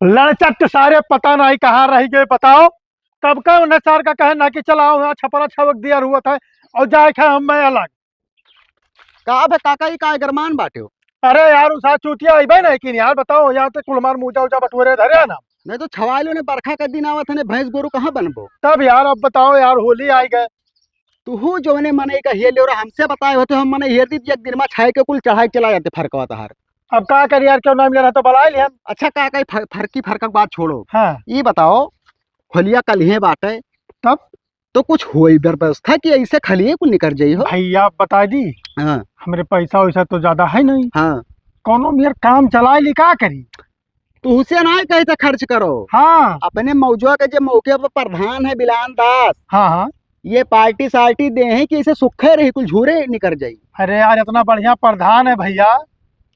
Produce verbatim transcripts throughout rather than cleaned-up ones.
लड़चट सारे पता नहीं कहाँ रह गए, बताओ। कब का उन्हें सार का कहे ना कि चलाओ, यहाँ छपरा छवक दिया हुआ था और जाए खाए हम मैं अलग। का बे काका, ई का गरमान बाटे हो? अरे यार, उसा चूतिया अइबे नहीं कि यार, बताओ, यहाँ ते कुल हमार मूजा उजा बटोरे धरे है ना। नहीं तो छवाइलो ने बरखा का दिन आवत है ने, भैंस गोरू कहाँ बनबो? तब यार, अब बताओ यार, होली आई गए। तू हूँ जौने मनई का हेर ले रहा, हमसे बताए होते, हम मनई हेर दी, एक दिन में छाए के कुल चढ़ाई चला जाते फरकवा तहार। अब का करी यार, क्यों नाम ले रहा तो बलाए लिहन। अच्छा का कही फर-, फरकी फरका के बात छोड़ो। हाँ। ई बताओ, होलिया कलिहे बाटे। तब? तो कुछ होई व्यवस्था कि ऐसे खाली कुल निकर जाई हो? भैया बता दी, हाँ। हमरे पैसा वैसा तो ज्यादा है नहीं। हाँ। कौनो मेर काम चलाए ली का करी? तू उसे ना कहे थे खर्च करो। हाँ। अपने मौजवा के जे मौके पर प्रधान है बिलान दास, हाँ, हाँ। ये पार्टी सार्टी दे हैं कि इसे सुखे रही, कुल झूरे निकर जाई। अरे यार, इतना बढ़िया प्रधान है भैया,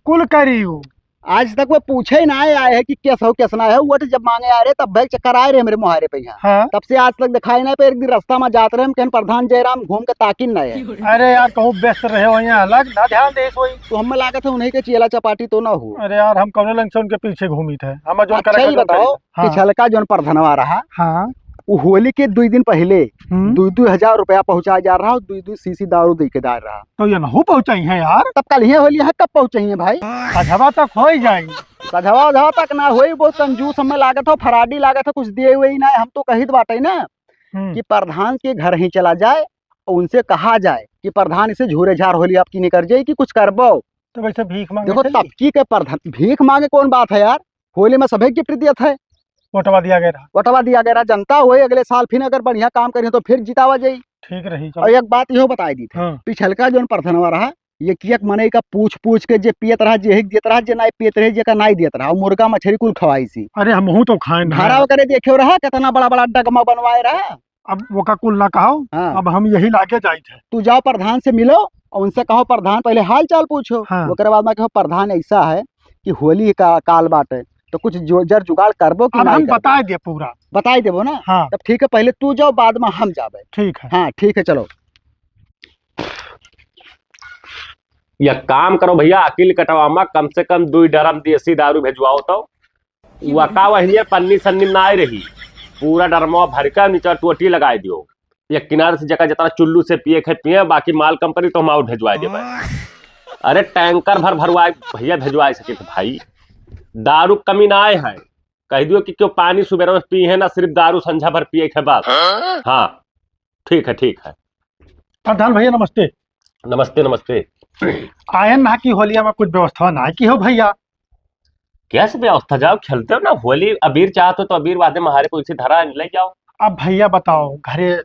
कुल करी उ। आज तक वो पूछे ही ना आए, आए है कि कैसा हो, कैसा ना है। वो तो जब मांगे आ रहे, तब भाई चक्कर आए रहे मेरे मुहारे पे यहाँ। हाँ। तब से आज तक दिखाई ना पे, एक दिन रास्ता में जात रहे, हम कहन प्रधान जयराम घूम के ताकिन ना है। अरे यार, कहूँ व्यस्त रहे हो यहाँ अलग, ना ध्यान दे सोई। तो हमें लागत है उन्हीं के चेला चपाटी तो ना हो। अरे यार, हम कौने लंग से उनके पीछे घूमी थे, हम जो अच्छा, करे ये के जो बताओ, करी। हाँ। पिछलका जौन प्रधनवा रहा, हाँ। उ होली के दुई दिन पहिले, हम्म। दुई दुई हजार रुपया पहुँचा जा रहा, दुई दुई सीसी दारू दे के जा रहा। तो ये नहु पहुँचाई है यार। तब कल ही होली है, कब पहुँचाई है भाई? सझवा तक हो ही जाई। सझवा उझवा तक ना होई, बहुत कंजूस हमें लागत हो, फराडी लागत हो, कुछ दिए हुए ही ना है। हम तो कहित बाटे ना हम्म। कि प्रधान के घर ही चला जाए और उनसे कहा जाए कि प्रधान इसे झूरे झार होली आपकी निकर जाए कि कुछ करबो। तो वैसे भीख मांगे देखो, चली? तबकी के प्रधान भीख मांगे कौन बात है यार? होली में सभे गिफ्ट दिया था। वोटवा दिया गया रहा। वोटवा दिया गया रहा, जनता हुए अगले साल फिर अगर बढ़िया काम करिए तो फिर जितावा जाई। ठीक रही, चलो। और एक बात इहो बताई दी थे, हाँ। पिछलका जौन प्रधानवा रहा, ये कियक मनई का पूछ पूछ के जे पियत रहा, जे हिक देत रहा, जे नाई पियत रहे, जे का नाई देत रहा, और मुर्गा मछली कुल खवाई सी। अरे हमहू तो खाए ना। घरा ओकरे देखे रहा, कितना बड़ा बड़ा डगमा बनवाए रहा। अब वो का कुल ना कहो, हाँ। अब हम यही लागे जाइत है। तू जाओ प्रधान से मिलो और उनसे कहो, "प्रधान पहले हाल चाल पूछो।" हाँ। ओकरे बाद में कहो, "प्रधान ऐसा है कि होली का काल बाटे, तो कुछ जो, जर जुगाड़ करबो कि अब नहीं हम करबो?" बताए दे पूरा। बताए देबो ना? हाँ। तब ठीक है, पहले तू जाओ, बाद में हम जाबे। ठीक है। हाँ, ठीक है, चलो। या काम करो भैया, अकिल कटवा मा, कम से कम दुई ड्रम देसी दारू भेजवाओ तो। वका वहिनियर पन्नी सन्नी में ना आए रही, पूरा ड्रमवा भर के नीचे टोटी लगाए दियो। एक किनारे से जका जितना चुल्लू से पिए खे पिए, बाकी माल कंपनी तो हम और भेजवाए देबे। अरे टैंकर भर भरवाए भैया, भेजवाए सके थे भाई, दारू कमी ना आए है। कह दियो कि क्यों पानी सुबेरे में पी है ना, सिर्फ दारू संझा भर पिए खे बस। हाँ, ठीक है, ठीक है। प्रधान भैया नमस्ते। नमस्ते, नमस्ते। आयन ना की होलिया में कुछ व्यवस्था ना की हो भैया? कैसे व्यवस्था? जाओ खेलते हो ना होली, अबीर चाहते हो तो अबीर वादे महारे को इसे धरा ले जाओ। अब भैया बताओ, घरे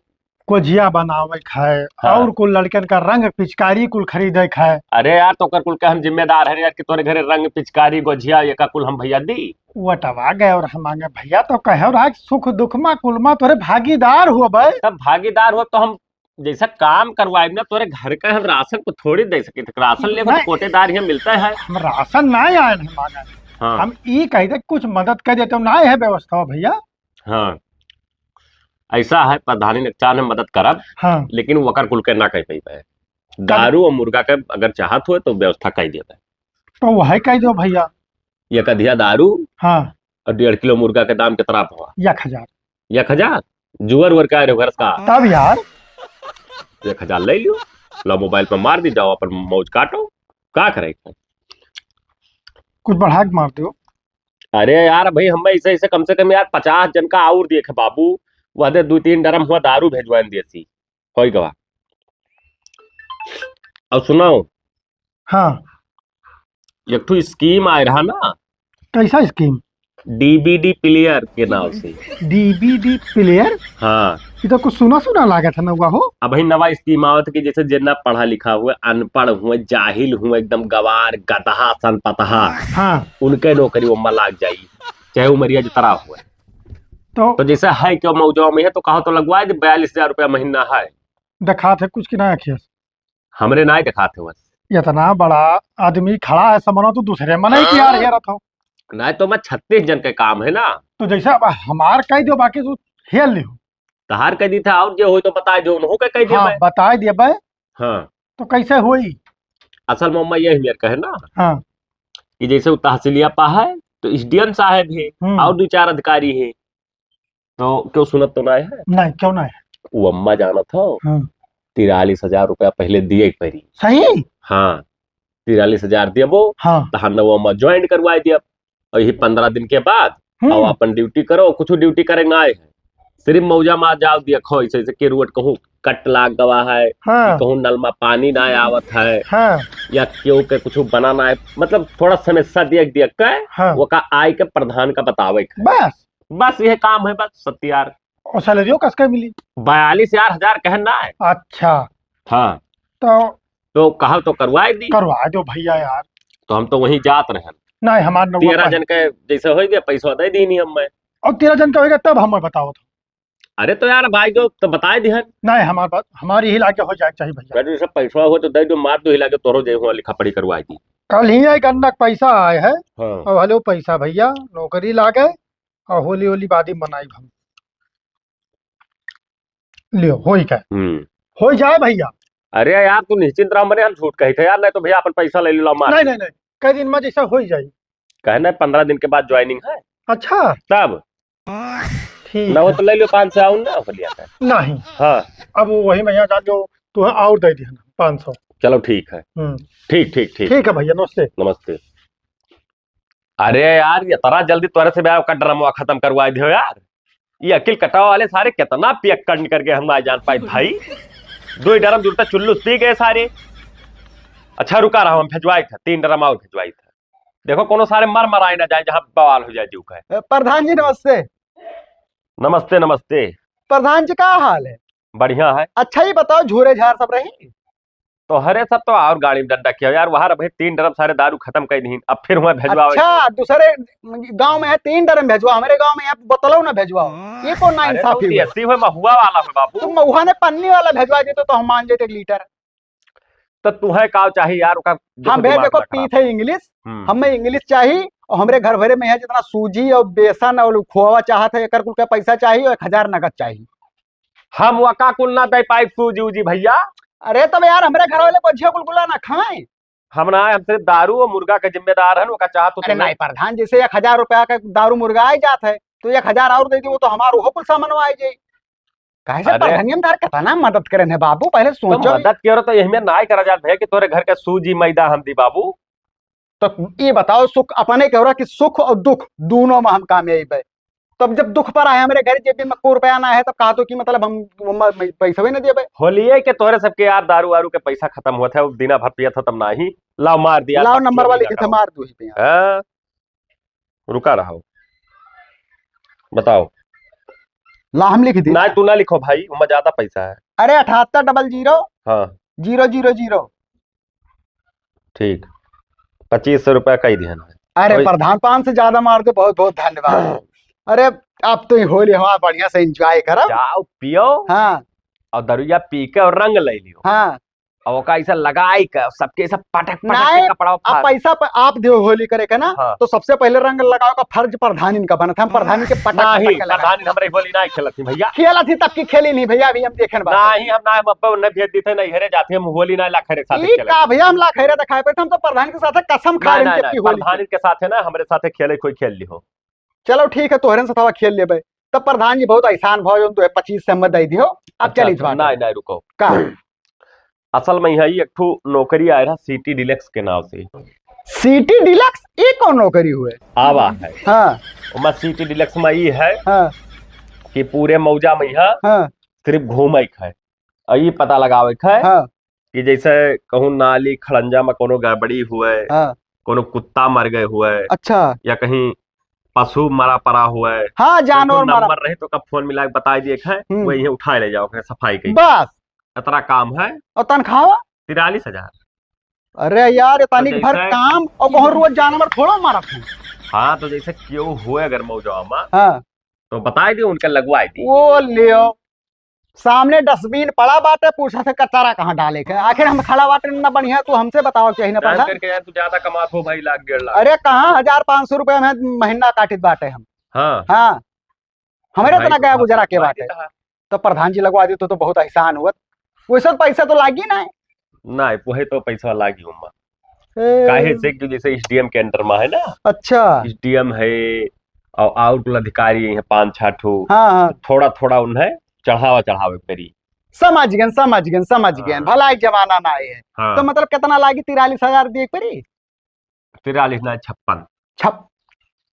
गोझिया बनावे खाए हाँ। और कुल लड़कन का रंग पिचकारी कुल खरीदे खाए। अरे यार, तो ओकर कुल के हम जिम्मेदार है यार कि तोरे घरे रंग पिचकारी गोझिया ये का कुल हम भैया दी? वटवा गए और हम मांगे भैया तो कहे रहा कि सुख दुख मा कुल मा तोरे भागीदार हुआ भाई। तब भागीदार हुआ तो हम जैसा काम करवाए ना, तोरे घर का हम राशन को थोड़ी दे सके थे। राशन लेकर तो नहीं। कोटेदार यहाँ मिलता है। हम राशन ना आए हैं मांगे। हाँ। हम ई कह दे कुछ मदद कर देते हो, ना है व्यवस्था भैया। हाँ, ऐसा है, प्रधानी ने चाह में मदद करब, हाँ। लेकिन वकर कुल के ना कह पाई। दारू और मुर्गा के अगर चाहत हो तो व्यवस्था कर देते। तो वही कह दो भैया। एक अधिया दारू हाँ। और डेढ़ किलो मुर्गा के दाम कितना हुआ? एक हजार। एक हजार? जुअर उअर का रहे घर का? तब यार। एक हजार ले लियो, लो मोबाइल पर मार दी, जाओ अपन मौज काटो, का करे? कुछ बढ़ा के मार दो। अरे यार भाई, हम ऐसे, ऐसे कम से कम यार पचास जन का और देखे बाबू, वह दे दो तीन ड्रम हुआ दारू भेजवान देसी, होई गवा। और सुनाओ। हाँ। एक ठो स्कीम आए रहा ना। कैसा स्कीम? डीवीडी प्लेयर के नाम से। डीवीडी प्लेयर? हाँ। ये तो कुछ सुना सुना लागत है ना हुआ हो। अब ही नवा स्कीम आवत कि जैसे जे ना पढ़ा लिखा हुआ, अनपढ़ हुआ, जाहिल हुआ, एकदम गवार, गदहा, सनपतहा, हाँ। उनके नौकरी ओमा लाग जाई, चाहे उमरिया जितरा हुआ। तो तो जैसे है क्यों मौजवा में है तो कहा तो लगवा दे, बयालीस हजार रुपया महीना है। दिखात है कुछ कि ना अखिया से? हमरे नाय देखात हवस। इतना बड़ा आदमी खड़ा है, समझो तो दूसरे मनई की यार हाँ। हेरत हो। नाय तो मैं छत्तीस जन के काम है ना। तो जैसे अब हमार कह दियो, बाकी तू हेल लिहो। तहार कह दी था और जे होई तो बताए दियो, उन्हों के कह दियो हाँ, मैं। बताए दिए बे। हाँ। तो कैसे होई? असल में मैं यही मेर कहे ना हाँ। कि जैसे वो तहसीलिया पा है, तो एसडीएम साहब है, हम्म। और दो चार अधिकारी है, तो क्यों सुनत तो ना है? नहीं, क्यों ना है? वो अम्मा जानत हो, हाँ। तिरालीस हजार रुपया पहले दिए के पड़ी। सही? हाँ, तिरालीस हजार देबो, हाँ। तहन वो अम्मा ज्वाइन करवाए दिया। और यही पन्द्रह दिन के बाद हम्म। और अपन ड्यूटी करो, कुछ ड्यूटी करे ना आए हैं, सिर्फ मौजा मा जाओ, देखो ऐसे ऐसे के रोड कहूँ कट लाग गवा है, हाँ। कि कहूँ नल मा पानी ना आवत है, हाँ। या क्यों के कुछ बना ना है, मतलब थोड़ा समस्या दिया दिया के, हाँ। वो का आए के प्रधान का बतावे के है। बस। बस यह काम है, बस सत्यार। और सैलरियो कस के मिली? बयालीस हजार, हजार कहन ना है। अच्छा। हाँ। तो तो कहा तो करवाए दी। करवा दो भैया यार। तो हम तो वहीं जात रहन। नहीं, हमार नौवा तेरह पास। जन के जैसे होइगे, पैसा दे दीनी हम मैं। और तेरह जन के होइगे तब हमें बताओ तो। अरे तो यार भाई जो तो बताए दिहन। नहीं, हमार बात, हमारी ही लागे हो जाए चाहिए भैया। अरे सब पैसा हो तो दे दो, मार दो ही लागे तोरो जे हुआ लिखा पढ़ी करवाए दी। कल ही एक अन्ना के पैसा आए है। हाँ। और हेलो पैसा भैया, नौकरी लागे और होली होली बाद ही मनाई हम। लियो, होई का? हम्म। होई जाए भैया। अरे यार, तू निश्चिंत रह, मने हम झूठ कही थे यार, नहीं तो भैया अपन पैसा ले लो, मार। नहीं, नहीं, नहीं, कई दिन में जैसा होई जाई। कहे ना, पन्द्रह दिन के बाद ज्वाइनिंग है। अच्छा। तब? ठीक ना हो है। तो ले लो पाँच सौ, आउन ना हो लिया था। नहीं। हाँ। अब वही में यहाँ जा जो, तू और दे दिया ना, पाँच सौ। चलो ठीक है। हम्म। ठीक, ठीक, ठीक। ठीक है भैया, नमस्ते। नमस्ते। अरे यार, इतना जल्दी तोरे से ब्याह का ड्रामा खत्म करवा दियो यार। ये अकिल कटाव वाले सारे कितना पियक्कड़ निकल के हम ना जान पाए भाई। दो ही ड्रम जुड़ता चुल्लू पी गए सारे। अच्छा रुका रहा, हम भेजवाई था, तीन ड्रम और भेजवाई था। देखो कोनो सारे मर मराए ना जाए, जहाँ बवाल हो जाए जीव का। ए, प्रधान जी नमस्ते। नमस्ते, नमस्ते। प्रधान जी का हाल है? बढ़िया है। अच्छा ही बताओ, झूरे झार सब रही? तोहरे सब तो और गाड़ी में डंडा किया यार, वहाँ रहे तीन ड्रम सारे दारू खत्म कर दीन, अब फिर हुआ भेजवावे। अच्छा, दूसरे गांव में है तीन ड्रम भेजवा, हमारे गांव में है बोतलों ना भेजवाओ, ये कौन ना अरे इंसाफी तो हुआ? देसी हुए महुआ वाला है बाबू। तुम महुआ ने पन्नी वाला भेजवा देते तो हम मान जाते एक लीटर। तो तुहे का चाहिए यार, ओका देखो हम भे दिमाग देखो ना खराब पीत है इंग्लिश, हम्म। हमें इंग्लिश चाहिए और हमरे घर भरे में है जितना सूजी और बेसन और खोवा चाहत है, एकर कुल का पैसा चाहिए और एक हजार नगद चाहिए। हम वका कुल ना दे पाइब सूजी उजी भैया। अरे तब यार हमरे घर वाले बझिया गुलगुला ना खाएं। हम ना, हम सिर्फ दारू और मुर्गा के जिम्मेदार हन, ओका चाहत हो अरे तुमने। नहीं प्रधान, जैसे एक हजार रुपया का दारू मुर्गा आ जात है तो एक हजार और दे दी, वो तो हमार ओहो कुल सामान आ जाई। काहे से अरे। प्रधानियम धार कितना मदद करेन है बाबू, पहले तो सोचो। मदद करो तो यही में ना करा जात भैया कि तोरे घर का सूजी मैदा हम दी बाबू। तो ये बताओ, सुख अपने कह रहा कि सुख और दुख दोनों में हम कामयाब है। तब जब दुख पर आए हमारे घर जेब में को रुपया ना है, तब कहा तो कि मतलब हम, हम पैसा भी ना देबे। होलिये के तोरे सबके यार दारू वारू के पैसा खत्म होत है, वो दिना भर पियत हो तब नाही। लाओ मार दिया, लाओ तब नंबर चोरी वाली ना के करो। मार दू ही पे यार। हाँ? रुका रहो, बताओ। ला हम लिख दी। ना, तू ना लिखो भाई, उमा ज्यादा पैसा है। अरे अठहत्तर डबल जीरो हाँ। जीरो जीरो जीरो। ठीक, पच्चीस सौ रुपया कई दिहन है। अरे वही प्रधान, पाँच सौ ज्यादा मार दे, बहुत बहुत धन्यवाद। अरे अब तो होली हमारा बढ़िया से एंजॉय करब। जाओ पियो हाँ। और दरुइया पी के और रंग ले लियो। हाँ। और ओका ऐसा लगाई के सबके ऐसा पटक पटक के नहीं, कपड़ा अब फाड़। पैसा प-, आप दियो होली करे के ना, हाँ। तो सबसे पहले रंग लगावे का फर्ज प्रधानिन का बनत है, हम प्रधानिन के पटक नहीं, पटक के लगाई। प्रधानिन हमरे होली नहीं खेलत थी भैया। खेलत थी तब की खेली नहीं भैया, अभी हम देखे ना बात। नहीं, हम ना, हम अब न भेज देते, नहीं हेरे जाते, हम होली ना लाखे रे साथे ई खेले। का भैया, हम लाखे रे दिखाए पे, हम तो प्रधान के साथ कसम खा नहीं, रहे हैं नहीं, कि नहीं, होली प्रधानिन के साथ है ना, हमरे साथे खेले कोई खेल ली हो। चलो ठीक है, तोहरे से थोड़ा खेल लेबे। तब प्रधान जी बहुत एहसान भाव जो तुहे पच्चीस से मत दे दियो। अब अच्छा, चलित अच्छा, बात नहीं, है। नहीं, रुको। का? असल में यहाँ एक ठो नौकरी आए रहा सिटी डीलक्स के नाम से। सिटी डीलक्स? ये कौन नौकरी हुए? आवा है। हाँ। ओमा सिटी डीलक्स में ये है हाँ। कि पूरे मौजा में यहाँ हाँ। सिर्फ घूमे के है। और ये पता लगावे के है हाँ। कि जैसे कहूँ नाली खड़ंजा में कोनो गड़बड़ी हुए, हाँ। कोनो कुत्ता मर गए हुए, अच्छा। या कहीं पशु मरा पड़ा हुए, हाँ, तो जानवर कोई मरा। नंबर रही तो का फोन मिला के बताई दिए है, हम्म। वही उठाए ले जाओ, सफाई की। बस। इतना काम है। और तनख्वाह? तिरालीस हजार। अरे यार, ये तो तानी भर जैसे काम और बहुत रोज जानवर थोड़ा मारत है। हाँ, तो जैसे क्यों हुए अगर मौजवा में, हाँ। तो बताई दियो, उनके लगवाई दी। वो लियो, सामने डस्टबिन पड़ा बाटे, पूछा से कचरा कहाँ डाले के। आखिर हम खड़ा बाटे ना बढ़िया, तू हमसे बताओ चाहिए ना जान प्रधान। करके यार, तू ज्यादा कमात हो भाई, लाख डेढ़ लाख। अरे कहाँ, हजार पाँच सौ रुपया में महीना काटित बाटे हम। हाँ। हाँ। हमरे भाई, इतना तो गया हाँ, गुजरा के भाई बाटे। तो हाँ। तो प्रधान जी लगवा दी तो, तो बहुत एहसान हुआ। वैसे तो पैसा तो लागी ना है। नहीं, वही तो पैसा लागी उम्मा। ए। काहे से कि जैसे एसडीएम के under मा है ना। अच्छा। एसडीएम है और, और कुल अधिकारी हैं पाँच छह ठो। हाँ, हाँ। थोड़ा थोड़ा उन्हें चढ़ावा चढ़ावे करी। समझ गए, समझ गए, समझ गए। हाँ। भला एक जमाना ना आए है। हाँ। तो मतलब कितना लागी? तिरालीस हजार दिए परी? तिरालीस ना, छप्पन। छप-,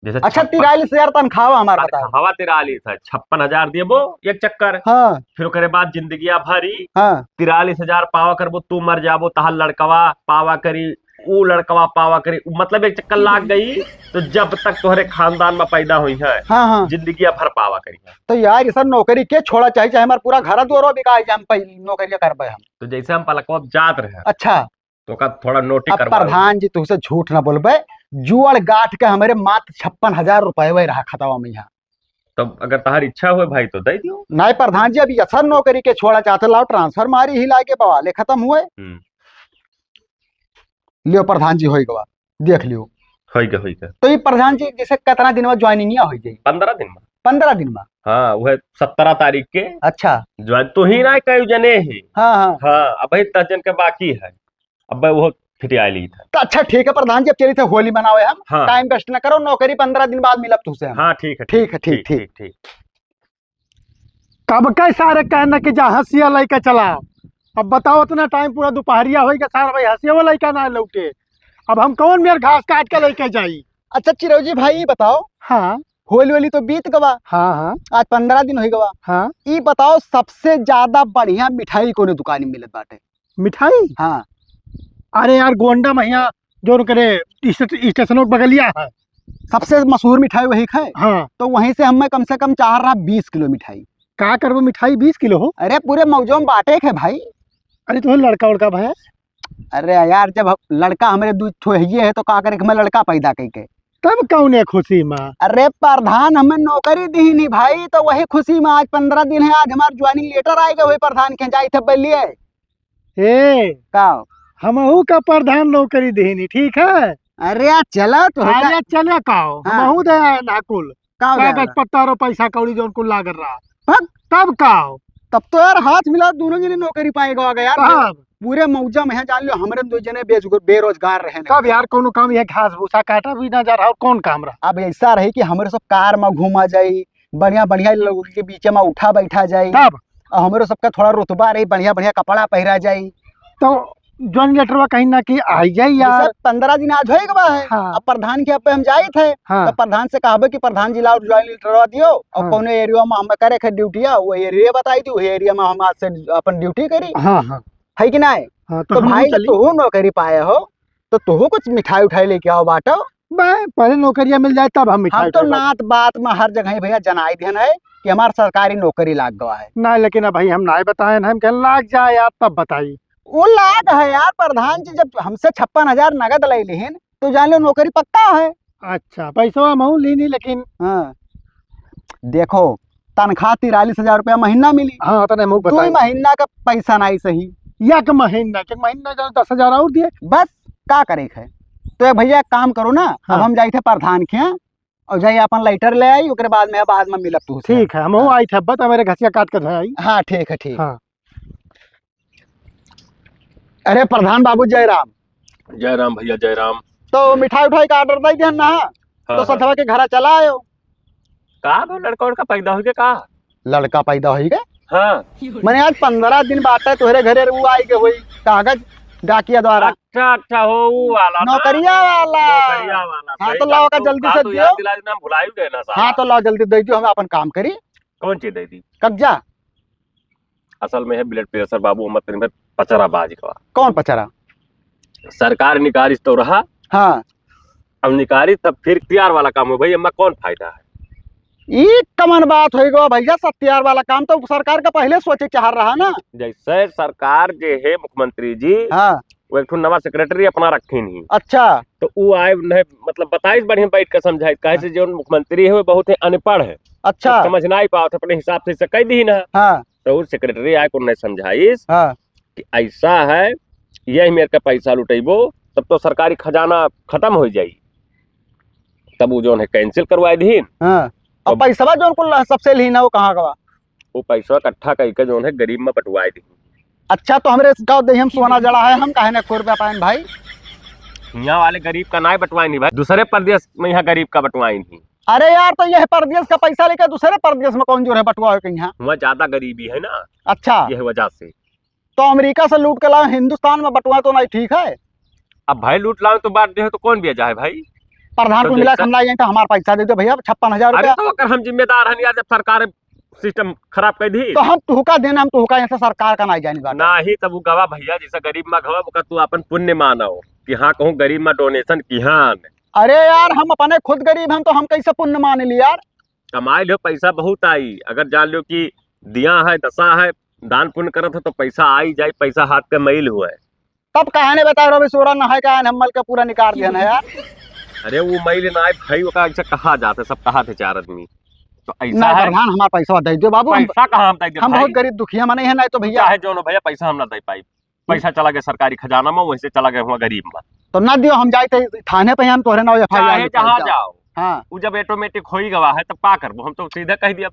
जैसे अच्छा, छप्पन। तिरालीस हजार तनखाह हमार बताओ। तनखाह तिरालीस है, छप्पन हजार देबो एक चक्कर। हाँ। फिर ओकरे बाद जिंदगिया भरी हाँ। तिरालीस हजार पावा करबो, तू मर जाबो, तहार लड़कवा पावा करी, ऊ लड़कवा पावा करी, मतलब एक चक्कर लाग गई, तो जब तक तोहरे खानदान में पैदा होई है, हाँ, हाँ। जिंदगिया भर पावा करी है। तो यार, ये सब नौकरी के छोड़ा, चाहे, चाहे हमार पूरा घर दुआरो बिकाए, हम पै-, नौकरिया करबे हम। तो जैसे हम पलकवा जात रहे, अच्छा। तो का थोड़ा नोटी अब करवाओ। प्रधान जी, तुहसे झूठ ना बोलबे, जुअड़ गाठ के हमरे मात्र छप्पन हजार रुपये रहा खतवा में यहाँ। तब अगर तहार इच्छा होए भाई, तो दे दियो। नहीं प्रधान जी, अब ऐसा नौकरी के छोड़ा चाहते, लाओ transfer मारी ही लागे, बवाले खत्म हुए। हम्म। लियो प्रधान जी, होई गवा, देख लियो। होई गवा, होई गवा। तो ये प्रधान जी, जैसे कितना दिन में joining या होई जाई? पन्द्रह दिन में। पन्द्रह दिन में? हाँ, वह सत्रह तारीख के। अच्छा। ज्वाइन तो ही ना कई जने ही। हाँ, हाँ। हाँ, अब ही दस जन के बाकी है। अब वो फिटिया ली था। तो अच्छा, ठीक है प्रधान जी, अब चली थे होली मनावे हम। हाँ। Time waste ना करो, नौकरी पन्द्रह दिन बाद मिलब तुहसे हम। हाँ, ठीक है, ठीक है, ठीक, ठीक, ठीक। ठीक। कब के सारे कहना कि जा हंसिया लेके चला। अब बताओ, इतना time पूरा दोपहरिया होई के सारे भाई हंसिया वो लेके ना लौटे। अब हम कौन मेर घास काट के लेके जाई? अच्छा चिरौजी भाई, ये बताओ। हाँ। होली, होली तो बीत गवा। हाँ, हाँ। आज पन्द्रह दिन होई गवा। हाँ। ई बताओ, सबसे ज्यादा बढ़िया मिठाई कौने दुकान में मिलत बाटे? मिठाई? हाँ। अरे यार, गोंडा महिया जो करे स्टे-, स्टेशनों के बगलिया है। सबसे मशहूर मिठाई वही है। हाँ। तो वहीं से हमें कम से कम चाह रहा बीस किलो मिठाई। का करबो मिठाई बीस किलो हो? अरे, पूरे मौजो में बांटे के भाई। अरे, तुम्हें लड़का उड़का भाई? अरे यार, जब हम, लड़का हमरे दू ठो हइये है, तो का करे, हमें लड़का पैदा कई के। तब कौने खुशी में? अरे प्रधान, हमें नौकरी दी नहीं भाई, तो वही खुशी में आज पन्द्रह दिन है, आज हमार joining letter आए गए हुए प्रधान के, जाई थे बलिए। ए, का? हमहू का प्रधान नौकरी दी नहीं, ठीक है? अरे यार, चला तो होता। अरे चले का हो? हाँ। हमहू दे आए ना कुल। का हो कागज जाएगा? पत्ता रो पैसा कौड़ी जौन कुल लागल रहा। भग। तब का हो? तब तो यार हाथ मिला, दोनों जने नौकरी पाएगा, आ गया यार। तब? पूरे मौजा में है, जान लो, हमरे दो जने बेजगो-, बेरोजगार रहे ना। तब यार, कोनो काम, ये घास भूसा काटा भी ना जा रहा, और कौन काम रहा? अब ऐसा रही कि हमरे सब कार में घूमा जाई, बढ़िया, बढ़िया लोगों के बीच में उठा बैठा जाई। तब? और हमरे सबका थोड़ा रुतबा रही, बढ़िया, बढ़िया कपड़ा पहिरा जाई। तो joining letterवा कहीं ना कि आई जाई यार। जैसे पन्द्रह दिन आज होए के बा है। हाँ। अब प्रधान के यहाँ पे हम जाइत है, हाँ। तो प्रधान से कहबे कि प्रधान जी लाओ joining letterवा दियो, और हाँ। कौनो area में हम करे के ड्यूटिया, वो area बताई दी, वही area में हम आज से अपन duty करी। हाँ, हाँ। है कि नहीं? हाँ, तो तो हम भाई, चली। तू नौकरी पाए हो, तो तू कुछ मिठाई उठाई लेके आओ बाटो। बे, पहले नौकरिया मिल जाए, तब हम मिठाई हम तो उठाई बाटो। नात बात में हर जगह ही भैया जनाई देन है कि हमार सरकारी नौकरी लाग गवा है। ना, लेकिन अब भाई हम ना बताए ना, हम कहें लाग जाए यार, तब बताई। वो लाग है यार, प्रधान जी जब हमसे छप्पन हजार नगद ले लिहिन, तो जान लो नौकरी पक्का है। अच्छा, पैसवा महू ली नहीं, लेकिन हाँ। देखो, तनख्वाह तिरालीस हजार रुपया महीना मिली। हाँ, तने मुख दुई बताई। महीना का पैसा नाई सही। एक महीना, एक महीना का दस हजार और दिए। बस, का करे है? तो ये भैया, एक काम करो ना, हाँ। अब हम जाई थे प्रधान के यहाँ और जाई अपन letter ले आई, ओकरे बाद में, बाद में मिलब तू से। ठीक है, हम हाँ। आई थे, बता मेरे घसिया काट के धर आई। हाँ, ठीक है, ठीक। हाँ। अरे प्रधान बाबू, जय राम। जय राम भैया, जय राम। तो मिठाई उठाई का order दे दिया ना? हाँ, तो हाँ। सथवा के घरा चला आयो। का बा, लड़का उड़का पैदा होई के का? लड़का पैदा होई के? हाँ। मने आज पन्द्रह दिन बाटे तोहरे घरे, उ आई के होई कागज डाकिया द्वारा। अच्छा, अच्छा, हो, उ वाला ना? नौकरिया वाला। नौकरिया वाला, हाँ, सही तो लाओ बात। का तो जल्दी का से तू दियो। याद दिला देना, हम भुला ही गए ना साला। हाँ, तो लाओ जल्दी दे दियो, हम अपन काम करी। कौन चीज दे दी? कब्जा। असल में है blood pressure बाबू, हम तनी भर पचरा बाज गवा। कौन पचरा? सरकार निकारिस तो रहा। हाँ। अब निकारिस तब फिर इख्तियार वाला काम हो भाई, एमा कौन फायदा है? ई कमन बात होई गवा भैया, सत्यार वाला काम तो सरकार का पहले सोचे चाह रहा ना। जैसे सरकार जे है मुख्यमंत्री जी, हाँ। वो एक ठो नवा secretary अपना रखीन ही। अच्छा। तो उ आए उन्हें मतलब बताइस बढ़िया बैठ के समझाइस, काहे से जो मुख्यमंत्री है वो बहुत ही अनपढ़ है। अच्छा। तो समझ ना ही पावत अपने हिसाब से, से कह दी ना। हाँ। तो उ secretary आए को उन्हें समझाइस हाँ। कि ऐसा है, यही मेरे का पैसा लुटेबो, तब तो सरकारी खजाना खत्म हो जाई। तब वो जो है cancel करवाए दीन। हाँ। अब अब पैसवा जो उनको ला-, सबसे लीन है, वो कहाँ गवा? वो पैसा इकट्ठा करके जो है गरीब में बंटवाए दीन। अच्छा, तो हमरे का दे हम सोना जड़ा है, हम काहे ना एक रुपया पाएन भाई? हियाँ वाले गरीब का नाहीं बटवाइन ही भाई, दूसरे परदेस में हियाँ गरीब का बटवाइन ही। अरे यार, तो यह परदेस का पैसा लेके दूसरे परदेस में कौन जो है बटवावे के हियाँ? हुआँ ज्यादा गरीबी है ना, अच्छा। यह वजह से। तो अमेरिका से लूट के लाओ, हिंदुस्तान में बटवाए तो नाहीं ठीक है। अब भाई लूट लाओ तो बाँट देहो तो कौन बेजा है भाई? प्रधान तो कुल मिला के जैसा हम लाई जाए तो हमार पैसा दे दो भैया, छप्पन हजार अरे रुपया। तो ओकर हम जिम्मेदार हन यार, जब सरकार system खराब कर दी। तो हम तुहका देना, हम तुहका यहाँ से सरकार का नाहीं जानी बात। नाहीं, तब वो गवा भैया, जैसे गरीब मा गवा, ओका तू अपन पुण्य मानो कि हाँ, कहूँ गरीब मा donation किहान। अरे यार, हम अपने खुद गरीब हन, तो हम कैसे पुण्य मान ली यार? कमाई लो, पैसा बहुत आई। अगर जान लो कि दिया है, दशा है, दान पुण्य करत है, तो पैसा आई जाई, पैसा हाथ के मैल हुआ है। तब काहे ने बताओ रवि सोरा नहाए के आयन, हम मल के पूरा निकाल दिया ना यार। अरे वो मैल ना आए भाई, ओका ऐसे कहा जात है, सब कहा थे चार आदमी। तो ऐसा ना है। प्रधान, हमार पैसा दे दो बाबू, हम, पैसा कहाँ हम दे दे हम भाई? बहुत गरीब दुखिया मने हैं, नहीं तो भैया। चाहे जोनो भैया, पैसा हम ना दे पाई। पैसा चला गया सरकारी खजाना में, वैसे चला गया हुआ गरीब में। तो ना दियो, हम जाए थे थाने पे, हम तोहरे नाव FIR चाहे लिखा जहाँ जाओ। जाओ। हाँ। वो जब automatic हो ही गवा है, तब का करबो? हम तो सीधे कह दिया,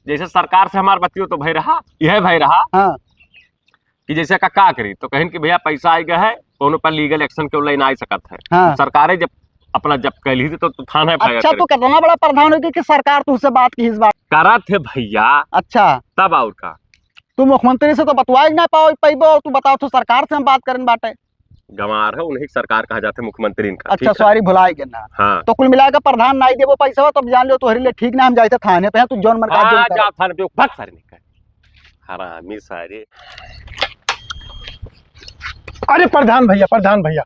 जैसे सरकार से हमार बतियो तो भय रहा, यह भय रहा। हाँ। कि जैसे का, का करी, तो कहिन कि भैया पैसा आ गया है, कोनो पर legal action के line आ सकत है। हाँ। सरकारे जब अपना जब्त कर ली थी, तो, तो थाना FIR अच्छा, करे। तू कितना बड़ा प्रधान हो गया कि सरकार तुझसे बात की इस बात? करत है भैया। अच्छा। तब और का? तू मुख्यमंत्री से तो बतवाए ना पाओ, पैबो, तू बताओ तो सरकार से हम बात करन बाटे। गंवार है, उन्हीं की सरकार कहा जाते मुख्यमंत्री इनका, अच्छा, ठीक है? Sorry, भुलाए गए ना। हाँ। तो कुल मिला के प्रधान नाहीं देबो पैसा, तब जान लो तोहरे लिए ठीक ना, हम जाए थे थाने पे, तू जौन मरका हाँ, जौन कर। जा थाने पे, भाग सारे निकल। हरामी सारे। अरे प्रधान भैया, प्रधान भैया।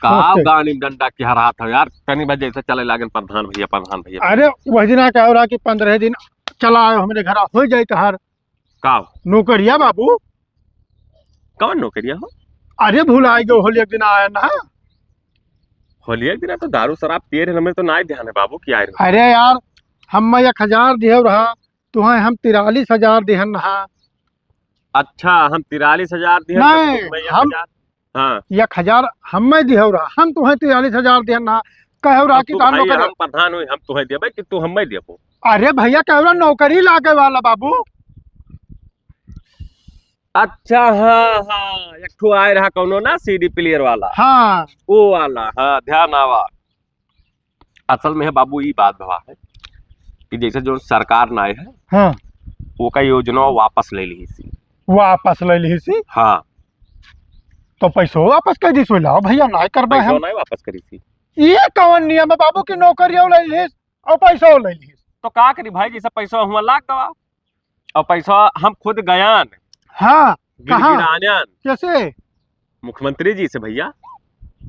का नमस्ते। गानी में डंडा की हरात हो यार, तनी बजे से चले लागन प्रधान भैया, प्रधान भैया। अरे वही दिना क्या हो रहा कि पन्द्रह दिन चला आयो हमरे घर, हो जाए तोहार का? नौकरिया बाबू। कौन नौकरिया हो? अरे भुलाए गयो, होली एक दिन आया ना। होली एक दिन तो दारू शराब पिए रहे, हमें तो नाहीं ध्यान है बाबू कि आए रहे। अरे यार, हम एक हजार दिहे रहा, तुहें हम तिरालीस हजार दिहन रहा। अच्छा, हम तिरालीस हजार दिहन, नहीं, तब तुम्हें हम एक हजार। हाँ। एक हजार हमें दिहे रहा, हम तुहें तिरालीस हजार दिहन रहा, कहे रहा तब कि तू तार भाई, नौकरी। हम प्रधान हुई, हम तुहें देबे कि तू हमें देबो? अरे भैया, कहे रहा नौकरी लागे वाला बाबू। अच्छा, हाँ, हाँ, एक ठो आए रहा कौनो ना, CD player वाला। हाँ। वो वाला, हाँ, ध्यान आवा। असल में है बाबू, ई बात भवा है कि जैसे जो सरकार ना आए है, हाँ। ओका योजना वापस ले ली सी। वापस ले ली सी? हाँ। तो पैसो वापस कर दी सो लाओ भैया, ना करबे पैसो हम। नहीं वापस करी सी। ये कौन नियम है बाबू कि नौकरियों ले ली और पैसो ले ली? तो का करी भाई, जैसे पैसा हुआ लाग गवा। और पैसा हम खुद गयान। हाँ, कहाँ? गिड़गिड़ानन। कैसे? मुख्यमंत्री जी से भैया।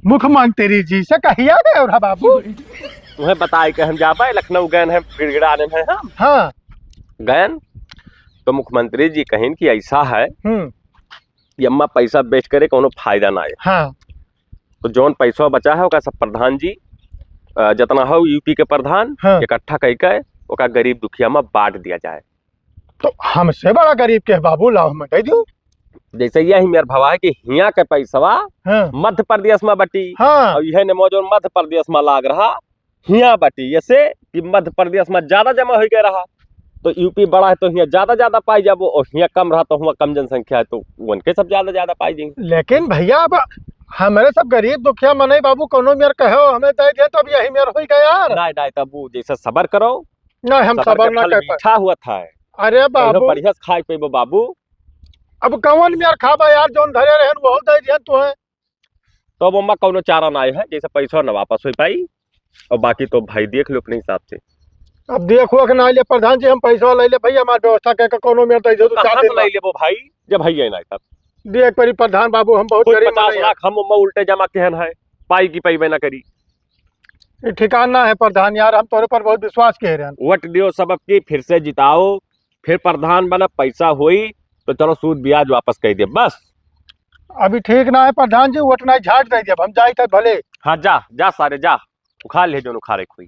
मुख्यमंत्री जी से कहिया गए रहा बाबू? तुम्हें बताए के हम जाबे, लखनऊ गए हैं, गिड़गिड़ानन है हम। हाँ। गयन तो मुख्यमंत्री जी कहिन कि ऐसा है हम्म। कि अम्मा पैसा waste करे कोनो फायदा ना है। हाँ। तो जौन पैसा बचा है ओका सब प्रधान जी, अ, जितना हो UP के प्रधान हाँ। इकट्ठा कई के ओका गरीब दुखिया में बांट दिया जाए। तो हमसे बड़ा गरीब के बाबू, लाओ हमें दे दो। जैसे यही मेर भवा है कि हियाँ के पैसवा हाँ। मध्य प्रदेश में बटी हाँ। और यह नमो जौन मध्य प्रदेश में लाग रहा हियाँ बटी, ऐसे कि मध्य प्रदेश में ज्यादा जमा हो गया रहा, तो UP बड़ा है तो हियाँ ज्यादा ज्यादा पाई जाबो और हियाँ कम रहा तो हुआ कम जनसंख्या है तो उनके सब ज्यादा ज्यादा पाई जाएंगे। लेकिन भैया, अब हमारे सब गरीब दुखिया मनई बाबू कोनो मेर कहो हमें दे दे, तो अब यही मेर हो गया यार। नहीं, नहीं, तब वो जैसे सबर करो, नहीं, हम सबर सबर के ना फल कर पाए। मीठा हुआ था। अरे बाबू। बढ़िया से खाए पीबो बाबू। अब कौन मेर खाबा यार, जौन धरे रहन वहू दे दिहन तुहें। तो अब अम्मा कौनो चारा ना है, जैसे पैसा ना वापस हो पाई, और बाकी तो भाई देख लो अपने हिसाब से। अब देखो कि ना ले प्रधान जी, हम पैसा ले ले भैया, हमार व्यवस्था कह के कौनो मेर दे दो, तो चार कहाँ से दिन ले बाद। लेबो भाई, जब भैया ना तब। देख परी प्रधान बाबू, हम बहुत खुद गरीब पचास मनई है। लाख हम अम्मा उल्टे जमा केहन है, पाई की पाई ना करी। ये ठिकाना है प्रधान यार, हम तोरे पर बहुत विश्वास कह रहे हैं। वोट दियो सबकी, फिर से जिताओ, फिर प्रधान बना, पैसा होई तो चलो सूद ब्याज वापस कर दे बस। अभी ठीक ना है प्रधान जी, वोट नहीं झाट दे दे, हम जाए थे भले। हाँ जा, जा सारे जा, उखाड़ ले जो उखाड़े कोई।